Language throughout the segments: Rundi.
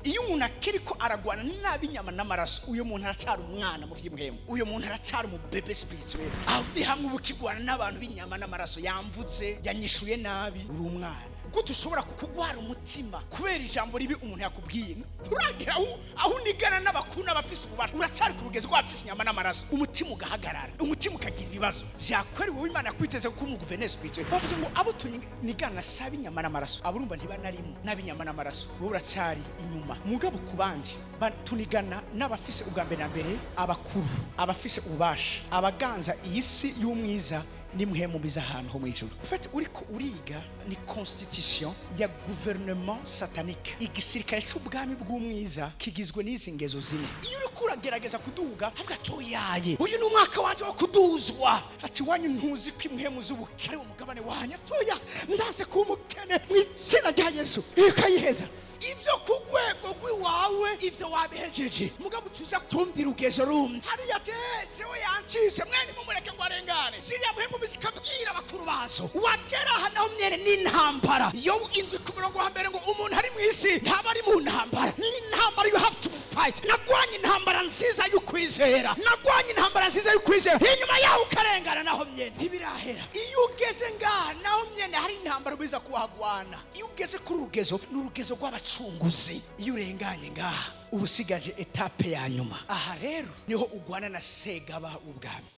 Iyo umuntu akiriko aragwana n'ab'inyama n'amaraso, uyu muntu aracyari umwana mu vy'impwemu, uyu muntu aracyari umu bébé spirituel. Aho ni hamwe uba ukigwana n'abantu b'inyama n'amaraso: yamvutse, yanyishuye nabi, uri umwana. Gute ushobora kugwara umutima kubera ijambo ribi umuntu yakubwiye? Nturagira aho unigana n'abakuru n'abafise ububasha. Uracyari ku rugezo rw'abafise inyama n'amaraso. Umutima ugahagarara, umutima ukagira ibibazo vyakweri. Wowe Imana yakwiteze ko umu gouverneur spirituel. Bavuze ngo abo tunigana saba inyama n'amaraso, aburumva ntibanarimwo n'ab'inyama n'amaraso. Wowe uracyari inyuma. Mugabo ku bandi tunigana n'abafise ubwa mbere na mbere abakuru, abafise ububasha, abaganza iyi si y'umwiza nimwe mubiza ahantu ho mu ijuru. En fait, uriko uriga ni constitution ya gouvernement satanique. Igisirikare c'ubwami bw'umwiza kigizwe n'izi ngezo zine. Iyo uriko uragerageza kuduga, avuga ati: "Oyaye, uyu ni umwaka wanje wo kuduzwa." Ati: "Wanyu ntuzi ko impwemu z'ubukene ari umugabane wanyu." Atoya, ndaze kuba umukene mu izina rya Yesu. Ukayiheza ivyo ku rwego rw'iwawe, ivyo wabihejeje, mugabo tuza kurundi rugezo rumwe hariya. Ati: "Jewe yancise, mwene mumureke ngo arengane." Ziriya mpwemu zikabwira abakuru bazo. Wagera aha naho mwene n'intambara. Yobu 7 ku murongo wa mbere ngo: "Umuntu ari mu isi ntaba ari mu ntambara." Ni intambara, you have to fight. Nagwanye intambara nziza y'ukwizera, nagwanye intambara nziza y'ukwizera. Inyuma yaho ukarengana, naho myene ntibirahera. Iyo ugeze ngaha naho myene hari intambara ubiza kuhagwana. Iyo ugeze kuri urugezo, ni urugezo rw'abacunguzi. Iyo urenganye ngaha, uba usigaje étape ya nyuma. Aha rero niho ugwana na segaba w'ubwami.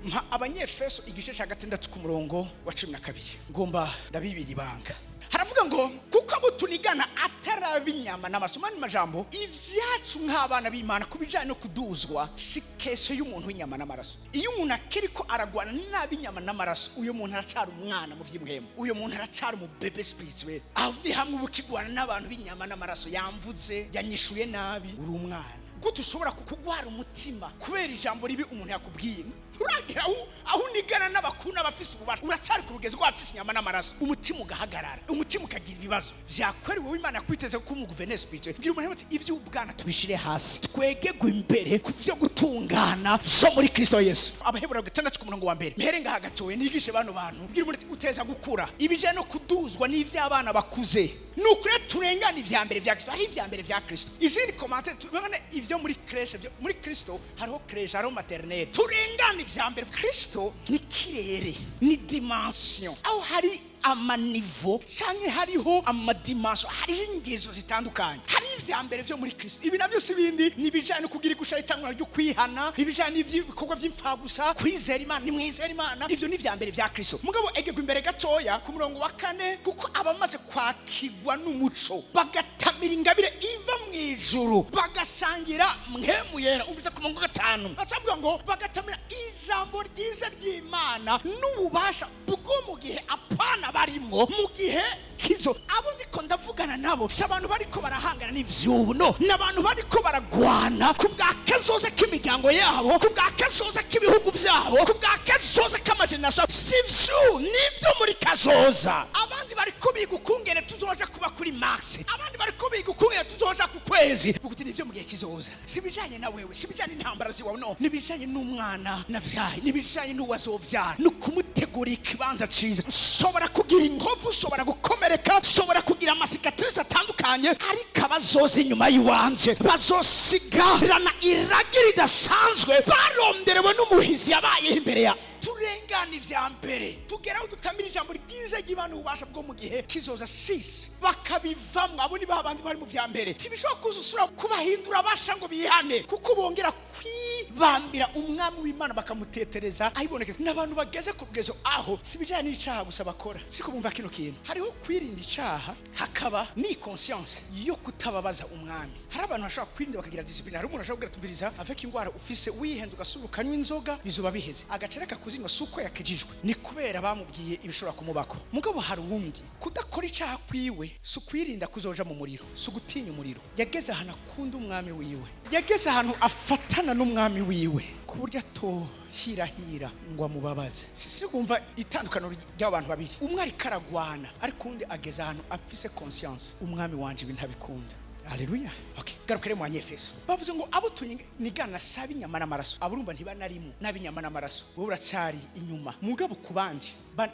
Mpa Abanyefeso igice cya 6 ku murongo wa 12. Ngomba ndabibira ibanga. Haravuga ngo: "Kuko abo tunigana atari ab'inyama n'amaraso." Mani majambo, ivyacu nk'abana b'Imana ku bijanye no kuduzwa si question y'umuntu w'inyama n'amaraso. Iyo umuntu akiriko aragwana n'ab'inyama n'amaraso, uyu muntu aracyari umwana mu vy'impwemu, uyu muntu aracyari umu bébé spirituel. Aho ni hamwe uba ukigwana n'abantu b'inyama n'amaraso: yamvuze, yanyishuye nabi, uri umwana. Gute ushobora kugwara umutima kubera ijambo ribi umuntu yakubwiye? Nturagira aho unigana n'abakuru n'abafise ububasha. Uracyari ku rugezo rw'abafise inyama n'amaraso. Umutima ugahagarara, umutima ukagira ibibazo vyakweri. Wowe Imana yakwiteze ko umu gouverneur spirituel. Bwira umuntu ati: "Ivy'ubwana tubishire hasi, twegegwe imbere ku vyo gutungana vyo muri Kristo Yesu." Abaheburayo 6 ku murongo wa mbere. Mpere ngaha gatoye nigishe bano bantu. Bwira umuntu ati: "Uteza gukura." Ibijanye no kuduzwa n'ivy'abana bakuze ni ukuri. Turengana ivya mbere vya Kristo. Hari ivya mbere vya Kristo, izindi komante tubone ivyo muri crèche. Muri Kristo hariho crèche, hariho maternelle. Turengana ivya mbere. Kristo ni kirere, ni dimension aho hari ama niveau canke hariho ama dimension, hariho ingezo zitandukanye. Hari ivya mbere vyo muri Kristo. Ibi navyo si bindi, ni ibijanye no kugira igusha itangura ryo kwihana, ibijanye n'ibikorwa vy'imfagusa, kwizera Imana, nimwizera Imana. Ivyo ni ivya mbere vya Kristo. Mugabo egegwa imbere gatoya ku murongo wa 4: "Kuko abamaze kwakirwa n'umuco, bagatamira ingabire iva mu ijuru, bagasangira mpwemu yera." Umvise ku murongo wa 5 bacavuga ngo bagatamira ijambo ryiza ry'Imana n'ububasha bwo mu gihe apana barimwo, mu gihe kizo. Abo ndiko ndavugana nabo si abantu bariko barahangana n'ivyubu, no ni abantu bariko baragwana ku bwa kazoza k'imiryango yabo, ku bwa kazoza k'ibihugu vyabo, ku bwa kazoza k'ama génération. Si vyu, nivyo muri kazoza. Abandi bariko biga ukungene tuzoja kuba kuri Mars, abandi bariko biga ukungene tuzoja ku kwezi. Vuga uti: "Nivyo mu gihe kizoza." Si ibijanye na wewe, si ibijanye n'intambara ziwawe, no nibijanye n'umwana navyaye, nibijanye n'uwazovyara, ni ukumutegura ikibanza ciza. Ushobora kugira inkovu, ushobora gukomereka, ushobora kugira ama cicatrices atandukanye, ariko abazoza inyuma y'iwanje bazosigarana iragi ridasanzwe baronderewe n'umuhizi yabayeho imbere ya. Turengana ivya mbere, tugeraho dutamira ijambo ryiza ry'Imana, ububasha bwo mu gihe kizoza. Sisi bakabivamwo. Abo ni ba bandi bari mu vya mbere. Ntibishobora kuza usubira kubahindura basha ngo bihane, kuko bongera kwibambira umwami w'Imana, bakamutetereza ayibonekeza. N'abantu bageze ku rugezo aho si ibijanye n'icaha gusa bakora. Siko bumva kino kintu: hariho kwirinda icaha, hakaba ni conscience yo kutababaza umwami. Hari abantu bashobora kwirinda bakagira discipline. Hari umuntu ashobora kugira: "Tumviriza, avec ingwara ufise, wihenze ugasubira ukanywa inzoga, bizoba biheze." Agaca reka kuzinywa. Si uko yakijijwe, ni kubera bamubwiye ibishobora kumubako. Mugabo hari uwundi, kudakora icaha kwiwe si ukwirinda kuzoja mu muriro, si ugutinya umuriro. Yageze ahantu akunda umwami wiwe, yageze ahantu afatana n'umwami wiwe ku buryo atohirahira ngo amubabaze. Si kumva itandukaniro ry'abantu babiri: umwe ariko aragwana, ariko undi ageze ahantu afise conscience: "Umwami wanje ibi ntabikunda." Haleluya. Okay, garuka rero mu Banyefeso. Bavuze ngo abo tunigana saba inyama n'amaraso. Aburumva ntibanarimo n'abinyama n'amaraso. Wowe uracari inyuma. Mugabo ku bandi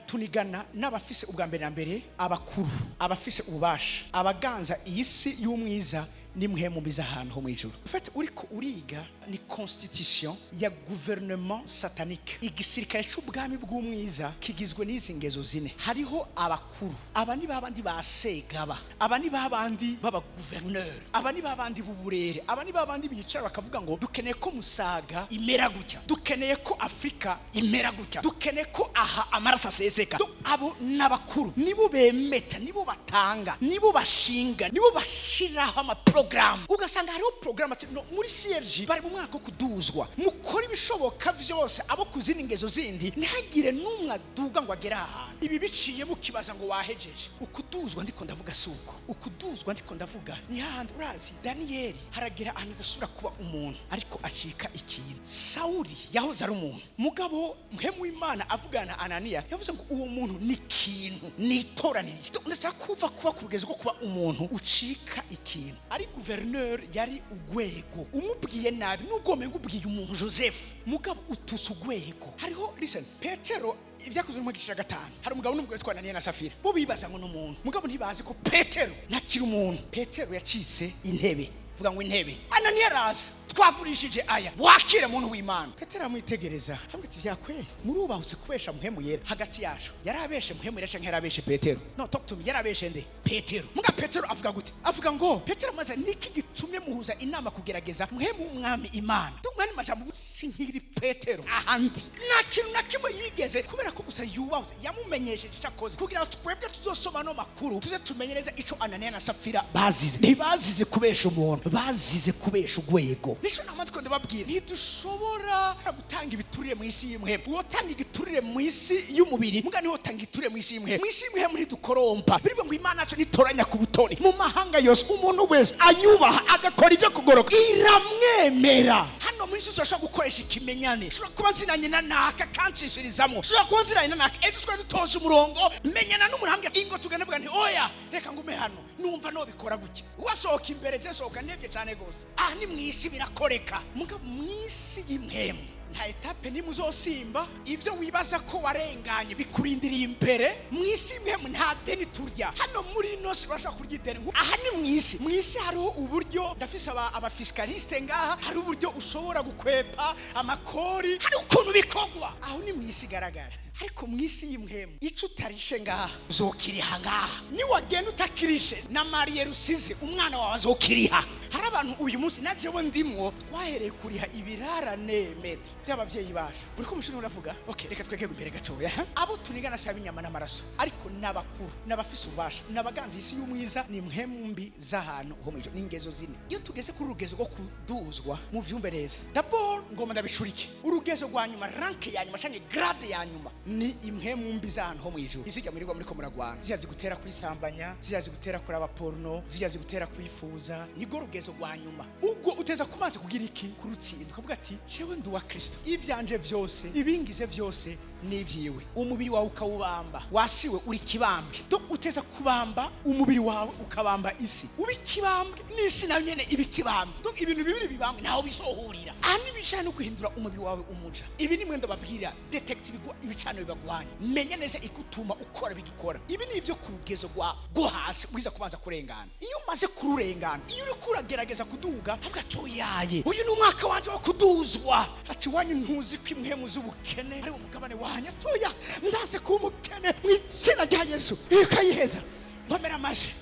tunigana n'abafise ubwa mbere na mbere abakuru, abafise ububasha, abaganza iyi si y'umwiza nimwe mu biza ahantu ho mu ijuru. En fait, uriko uriga ni constitution ya gouvernement satanique. Igisirikare c'ubwami bw'umwiza kigizwe n'izi ngezo zine. Hariho abakuru, aba ni babandi ba segaba, aba ni babandi baba gouverneur, aba ni babandi b'uburere, aba ni babandi bicara bakavuga ngo dukeneye ko Musaga imera gutya, dukeneye ko Afrika imera gutya, dukeneye ko aha amaraso aseseka. Abo n'abakuru nibo bemeta, nibo batanga, nibo bashinga, nibo bashiraho amaprogaramu. Ugasanga hariho porogaramu ati no, muri CRG bari mu mwaka wo kuduzwa, mukora ibishoboka vyose abo kuzindi ngezo zindi ntihagire n'umwe aduga ngo agere ahantu. Ibi biciye mukibaza ngo wahejeje. Ukuduzwa ndiko ndavuga si uko, ukuduzwa ndiko ndavuga ni hahandi urazi Daniyeli haragera ahantu adasubira kuba umuntu ariko acika ikintu. Sawuli yahoze ari umuntu, mugabo mpemu w'Imana avugana na Ananiya yavuze ngo uwo muntu ni ikintu nitoranirije. Ndashaka kuva kuba ku rugezo rwo kuba umuntu ucika ikintu. Ari gouverneur yari ugwego, umubwiye nabi nubwo womenga ubwiye umuntu Joseph, mugabo ututse ugwego. Hariho listen, Petero ibyakozwe mu gice gatanu, hari umugabo n'umugore witwa Ananiya na Safira, bo bibaza ngo ni umuntu, mugabo ntibazi ko Petero ntakiri umuntu. Petero yacitse intebe, vuga ngo intebe. Ananiya araza, twagurishije aya, wakire muntu w'Imana. Petero amwitegereza hamwe ati vyakweri murubahutse kubesha muhemu yera hagati yacu. Yarabeshe muhemu yera canke yarabeshe Petero? No, talk to me. Yarabeshe nde? Petero. Muga Petero avuga gute? Avuga ngo Petero maze niki gitumye muhuza inama kugerageza muhemu w'umwami Imana? Tumwani majambo sinkiri Petero ahandi nta kintu na kimwe yigeze, kubera ko gusa yubahutse yamumenyesheje ico akoze kugira ngo twebwe tuzosoma no makuru tuze tumenye neza ico Ananiya na Safira bazize. Ntibazize kubesha umuntu, bazize kubesha urwego. Nico namatwe ndababwira, ntidushobora gutanga ibiturire mu isi y'imwe. Wotanga igiturire mu isi y'umubiri, muga niho wotanga igiturire mu isi y'imwe. Mu isi y'imwe ntidukorompa. Birivuga ngo Imana yacu nitoranya ku butoni mu mahanga yose, umuntu wese ayubaha agakora ibyo kugoroka iramwemera. Hano mu isi turashobora gukoresha ikimenyane, ushobora kuba nzinanye na naka kancishirizamwo, ushobora kuba nzinanye na naka ejo twari dutonze umurongo menyana n'umuntu ambwira ingo tugenda vuga nti oya reka ngume hano numva nobikora gutya, wasohoka imbere je sohoka nevye cane gose. Aha ni mu isi birakoreka, mugabo mu isi y'imwemu nta étape nimuzosimba. Ivyo wibaza ko warenganye bikurindiriye imbere. Mu isi imwe nta deni turya. Hano muri ino si urashobora kurya ideni. Aha ni mu isi. Mu isi hariho uburyo, ndafise abafiscaliste ngaha, hari uburyo ushobora gukwepa amakori, hari ukuntu bikorwa. Aho ni mu isi igaragara, ariko mu isi y'imwemu ico utarishe ngaha uzokiriha ngaha. Niwagenda utakirishe na mariye rusize umwana wawe azokiriha. Hari abantu uyu munsi na jewe ndimwo twahereye kuriha ibirarane mete by'abavyeyi bacu. Uriko umushini uravuga okay, reka tweke imbere gatoya. Abo tunigana saba inyama n'amaraso, ariko n'abakuru, n'abafise ububasha, n'abaganza isi y'umwiza, ni mpemu mbi z'ahantu ho mu ijuru. Ni ingezo zine. Iyo tugeze kuri urugezo rwo kuduzwa, mu vyumve neza, d'abord ngoma ndabicurike. Urugezo rwa nyuma, rank ya nyuma canke grade ya nyuma, ni impwemu mbi z'ahantu ho mu ijuru. Izijya murirwa muriko muragwana, zijya zigutera kwisambanya, zijya zigutera kuraba porno, zijya zigutera kwifuza. Nirwo rugezo rwa nyuma. Ubwo uteza kumaze kugira iki? Kurutsinda, ukavuga ati jewe ndi uwa Kristo, ivyanje vyose, ibingize vyose n'ivyiwe. Umubiri wawe ukawubamba, wasiwe uri kibambwe. Do uteza kubamba umubiri wawe, ukabamba isi, uba ikibambwe n'isi nayo nyene iba ikibambwe. Donc ibintu bibiri bibambwe ntaho bizohurira. Aha n'ibijanye no guhindura umubiri wawe umuja. Ibi nimwe ndababwira, detect ibicano bibagwanya, menya neza igutuma ukora bigikora. Ibi ni ivyo ku rugezo rwo hasi uriza kubanza kurengana. Iyo umaze kururengana, iyo uriko uragerageza kuduga, avuga ati oyaye, uyu ni umwaka wanje wo kuduzwa. Ati wanyu ntuzi ko impwemu z'ubukene ari umugabane wanyu? Atoya, ndaze kuba umukene mu izina rya Yesu. Iyo ukayiheza, nkomera amashi.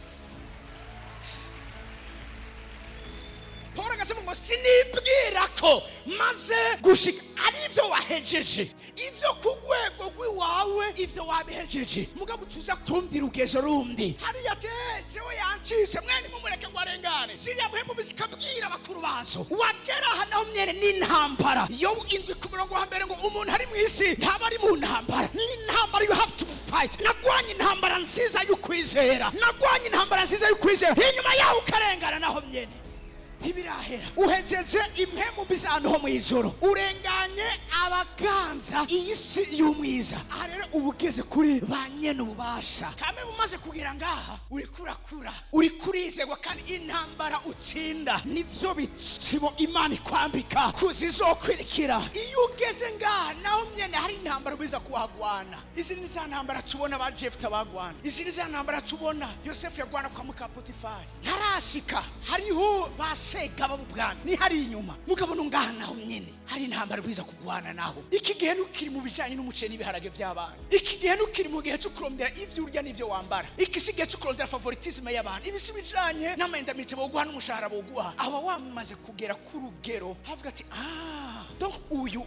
Paul agasema ngo sinibwira ko maze gushika. Ari ivyo wahejeje, ivyo ku rwego rw'iwawe ivyo wabihejeje, mugabo tuza kurundi rugezo rundi. Hariya ati jewe yancise, mwene mumureke ngo arengane. Ziriya muhemu zikabwira abakuru bazo. Wagera aha naho mwene n'intambara yo 7 ku murongo wa mbere ngo umuntu ari mu isi ntaba ari mu ntambara. Ni intambara, you have to fight. Nagwanye intambara nziza y'ukwizera, nagwanye intambara nziza y'ukwizera. Inyuma yaho ukarengana naho mwene. Ntibirahera. Uhejeje impemu mbi z'ahantu ho mu ijoro, urenganye abaganza iyi si y'umwiza. Aha rero uba ugeze kuri ba nyene ububasha. Kame umaze kugera ngaha, uriko urakura, uriko urizegwa, kandi intambara utsinda nivyo bitsibo Imana ikwambika kuzizokwirikira. Iyo ugeze ngaha, naho nyene hari intambara ubiza kuhagwana. Izi ni za ntambara tubona ba Jefuta bagwana, izi ni za ntambara tubona Yosefu yagwana kwa muka Potifari. Ntarashika hariho ba segaba b'ubwami, ni hari inyuma. Mugabo no ngaha naho nyene hari intambara ubiza kugwana naho. Iki gihe ntukiri mu bijanye n'umuceri n'ibiharage by'abana. Iki gihe ntukiri mu gihe cyo kurondera ivyo urya n'ivyo wambara. Iki si igihe cyo kurondera favoritisme y'abantu. Ibi si bijanye n'ama indemnités boguha n'umushahara boguha. Aba wamaze kugera ku rugero havuga ati: "Ah, donc uyu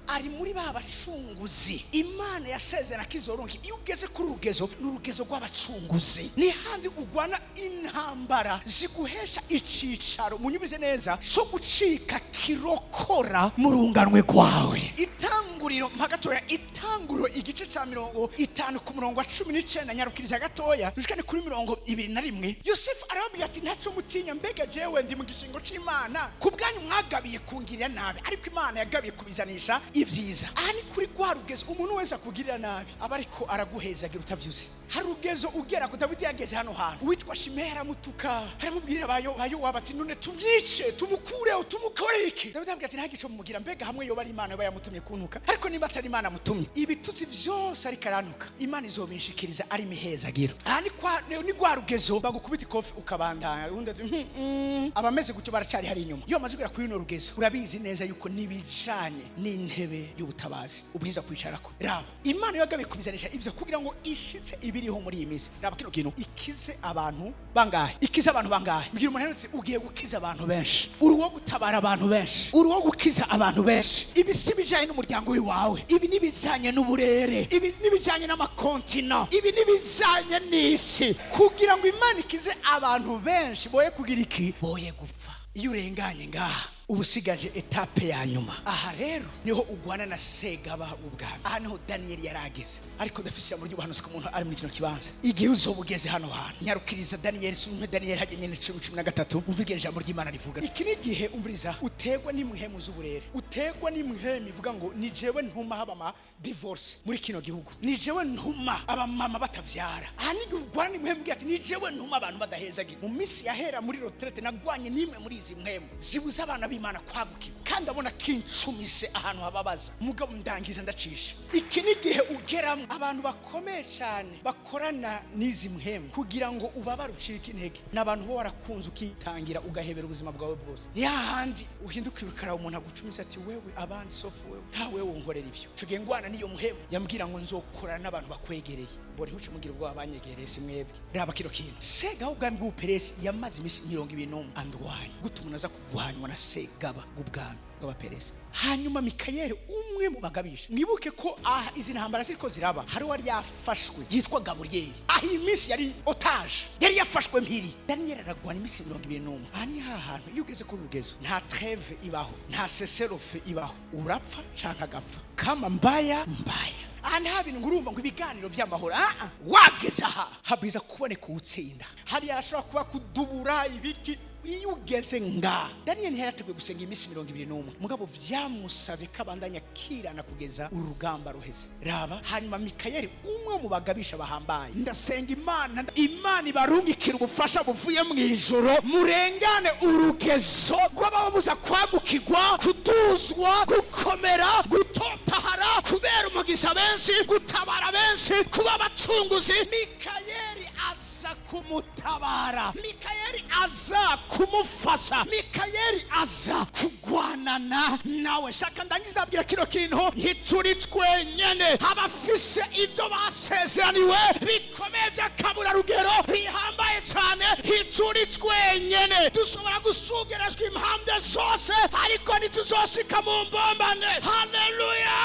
ari muri ba bacunguzi Imana yasezerana kizorungi." Iyo ugeze kuri urugezo, ni urugezo rw'abacunguzi. Ni handi ugwana intambara ziguhesha icicaro, munyumvize neza, cyo gucika kirokora mu runganwe rwawe. Itanguriro mpagatoya, Itanguriro igice ca 50 ku murongo wa 19, nyarukiriza gatoya rushikane kuri 21. Yosefu arababwira ati: "Ntacyo mutinya. Mbega jewe ndi mu gishingo c'Imana? Ku bwanyu mwagabiye kungirira nabi, ariko Imana yagabiye kubizanisha ivyiza." Aha ni kuri rwa rugezo umuntu wese akugirira nabi aba ariko araguhezagira utavyuze. Hari urugezo ugera ku Dawidi yageze hano hantu, uwitwa Shimeya aramutuka, aramubwira bayo waba ati: "None tumwice, tumukureho, tumukore iki?" Dawidi arabwira ati: "Nta gico mumugira. Mbega hamwe yoba ari Imana yoba yamutumye kuntuka? Ariko niba atari Imana amutumye, ibitutsi vyose ariko arantuka, Imana izobinshikiriza ari imihezagiro." Aha ni kwa ni rwa rugezo bagukubita ikofi ukabandanya. Ubundi ati: Abameze gutyo baracari hari inyuma. Iyo bamaze kugera kuri runo rugezo, urabizi neza yuko nibijanye n'intebe y'ubutabazi ubwiza kwicarako. Raba, Imana yagabiye kubizanisha ivyo kugira ngo ishitse ibiriho muri iyi minsi. Raba kino kintu: ikize abantu bangahe? Ikize abantu bangahe? Mbwira umuntu uti: "Ugiye gukiza abantu benshi, uri uwo gutabara abantu benshi, uri uwo gukiza abantu benshi." Ibi si bijanye n'umuryango w'iwawe, ibi ni bijanye n'uburere, ibi ni bijanye n'ama continents, ibi ni bijanye n'isi, kugira ngo Imana ikize abantu benshi boye kugira iki? Boye gupfa. Iyo urenganye ngaha, uba usigaje étape ya nyuma. Aha rero niho ugwana na segaba ubwami. Aha niho Daniyeli yari ageze. Ariko ndafise ijambo ry'ubuhanuzi ku muntu ari muri kino kibanza. Igihe uzoba ugeze hano hantu, nyarukiriza Daniyeli, sumwe Daniyeli hajya nyene 10:13, umva igene ijambo ry'Imana rivuga. Iki ni igihe, umviriza, utegwa n'imwemu z'uburere, utegwa n'imwemu ivuga ngo: "Ni jewe ntuma haba ama divorce muri kino gihugu, ni jewe ntuma abamama batavyara." Aha ni igihe ugwana n'imwemu igira ati: "Ni jewe ntuma abantu badahezagira." Mu minsi yahera muri retraite, nagwanye n'imwe muri izi mwemu zibuza abana b'Imana kwagukirwa, kandi abona kincumise ahantu hababaza. Mugabo ndangiza ndacisha. Iki ni igihe ugeramo abantu bakomeye cyane bakorana n'izi mpemu kugira ngo ubabare, ucike intege. Ni abantu bo warakunze, ukitangira, ugahebera ubuzima bwawe bwose. Ni hahandi uhindukira ukaraba umuntu agucumise ati: "Wewe, abandi sauf wewe, nta wewe wonkorera ivyo." Ico gihe ngwana n'iyo muhemu yambwira ngo: "Nzokorana n'abantu bakwegereye." Mbona ntimuce mugira ubwoba, banyegereye si mwebwe. Raba kino kintu: Sega w'ubwami bw'Ubuperesi yamaze iminsi 21 andwanya. Gute umuntu aza kugwanywa na segaba bw'ubwami bw'Abaperesi? Hanyuma Mikayeli, umwe mu bagabisha, mwibuke ko aha izi ntambara ziriko ziraba hari uwari yafashwe yitwa Gaburiyeli. Aho iyi minsi yari otage, yari yafashwe mpiri. Daniyeli aragwana iminsi 21. Aha ni ha hantu iyo ugeze kuri rugezo, nta trêve ibaho, nta cessez-le-feu ibaho. Urapfa canke agapfa, kama mbaya mbaya. Aha nta bintu ngo urumva ngo ibiganiro vy'amahoro. Ah ah, wageze aha habwiza kuboneka uwutsinda. Hariya arashobora kuba kudubura ibiki. Iyo ugeze nga Daniyeli ntiyarateguye gusenga iminsi 21, mugabo vyamusavye ko abandanya akirana kugeza uru rugamba ruheze. Raba, hanyuma Mikayeli, umwe mu bagabisha bahambaye. Ndasenga Imana, Imana ibarungikira ubufasha buvuye mu ijoro, murengane urugezo rw'abababuza kwagukirwa, kuduzwa, gukomera, gutotahara, kubera umugisha benshi, gutabara benshi, kuba abacunguzi. Mikayeli aza kumutabara, Mikayeli aza kumufasha, Mikayeli aza kugwanana nawe. Shaka ndangiza ndabwira kino kintu: ntituri twenyene. Abafise ibyo basezeraniwe bikomeye by'akaburarugero bihambaye cyane, ntituri twenyene. Dushobora gusugerezwa impande zose, ariko ntituzoshika mu mbombane. Haleluya!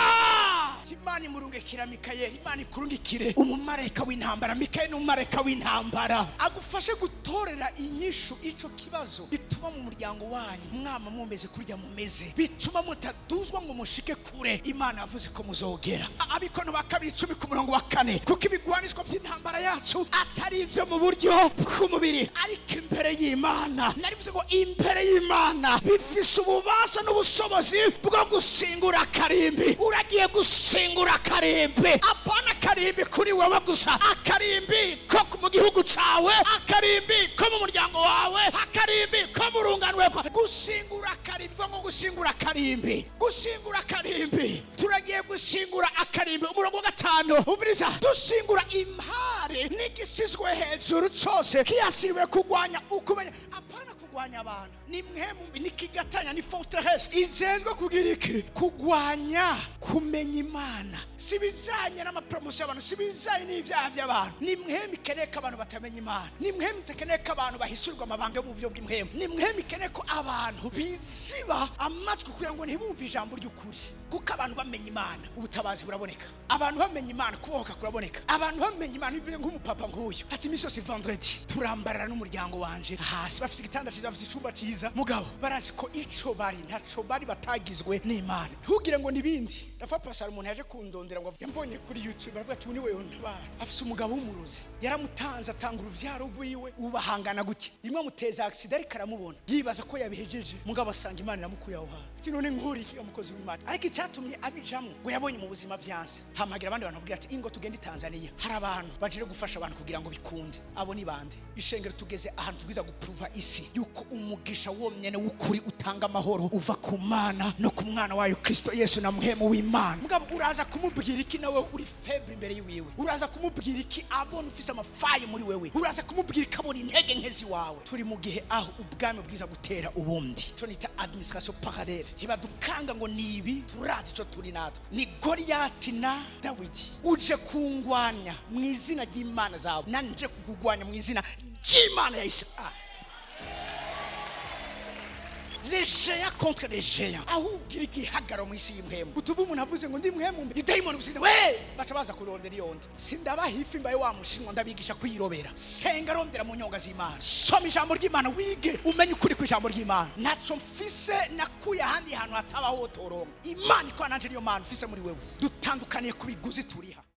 Imana imurungikira Mikayeli. Imana ikurungikire umumarayika w'intambara. Mikayeli ni umumarayika w'intambara, agufashe gutorera inyishu ico kibazo bituma mu muryango wanyu mwama mumeze kurya mumeze, bituma mutaduzwa ngo mushike kure Imana yavuze ko muzogera. Abikono ba kabiri 10 ku murongo wa 4: kuko ibigwanishwa vy'intambara yacu atari ivyo mu buryo bw'umubiri, ariko imbere y'Imana, narivuze ngo imbere y'Imana bifise ububasha n'ubushobozi bwo gusingura akarimbi. Uragiye gusingura akarimbi, apana akarimbi kuri wewe gusa, akarimbi ko mu gihugu cawe, akarimbi ko mu muryango wawe, akarimbi ko mu rungano rwawe. Gusingura akarimbi, ngo gusingura akarimbi, gusingura akarimbi. Turagiye gusingura akarimbi. Umurongo wa 5, umviriza: dusingura impare n'igisizwe hejuru cose kiyasiriwe kugwanya ukumenya. Apana kugwanya abantu, ni mwemu nikigatanya, ni forteresse ijejwe kugira iki? Kugwanya kumenya Imana. Si bijanye n'amapromotion y'abantu, si bijanye n'ivyaha by'abantu. Ni mwemu ikeneye ko abantu batamenya Imana, ni mwemu ikeneye ko abantu bahishurirwa amabanga yo mu buryo bw'impwemu, ni mwemu ikeneye ko abantu biziba amatwi kugira ngo ntibumve ijambo ry'ukuri. Kuko abantu bamenya Imana, ubutabazi buraboneka. Abantu bamenya Imana, kubohoka kuraboneka. Abantu bamenya Imana, bivuye nk'umupapa nk'uyu ati: iminsi yose vendredi turambarara n'umuryango wanje hasi. Bafise igitanda cyiza, bafise icumba cyiza, mugabo barazi ko ico bari ntaco bari batagizwe n'Imana. Ntugire ngo nibindi rafa pasara. Umuntu yaje kundondera ngo yambonye kuri YouTube, aravuga ati: niwe yontabara. Afise umugabo w'umurozi, yaramutanze, atanga uruvyaro rwiwe, ubahangana gutya. Rimwe amuteza accident, ariko aramubona yibaza ko yabihejeje, mugabo asanga Imana iramukuye aho hantu. Ati: none nkuri iki, umukozi w'Imana? Ariko icyatumye abijamwo, ngo yabonye mu buzima vyanse, hamagira abandi bantu babwira ati: ingo tugende i Tanzania, hari abantu baje gufasha abantu kugira ngo bikunde. Abo ni bande? Ishengero tugeze ahantu tubwiza gupruva isi yuko umugisha womnyene w'ukuri utanga amahoro uva ku Mana no ku mwana wayo Kristo Yesu na muhemu w'Imana. Mugabo uraza kumubwira iki nawe uri faible imbere yiwiwe? Uraza kumubwira iki abona ufise amafayi muri wewe? Uraza kumubwira iki abona intege nke ziwawe? Turi mu gihe aho ubwami bwiza gutera ubundi, ico nita administration parallèle. Ntibadukanga ngo ni ibi, turazi ico turi natwe. Ni Goliyati na Dawidi. Uje kungwanya mu izina ry'Imana zawe, nanje kukugwanya mu izina ry'Imana ya Israeli. Les géants contre les géants. Aho ugira igihagararo mu isi y'impwemu, utuva umuntu avuze ngo ndi mwemu mbi, idayimoni gusize we, baca baza kurondera iyondi. Sindabaha ifi mbaye wa mushinwa, ndabigisha kwirobera. Senga, rondera mu nyonga z'Imana, soma ijambo ry'Imana, wige umenye ukuri kw'ijambo ry'Imana. Ntaco mfise nakuye ahandi hantu hatabaho toronka. Imana ikora nanje, niyo Mana ufise muri wewe. Dutandukaniye ku biguzi turiha.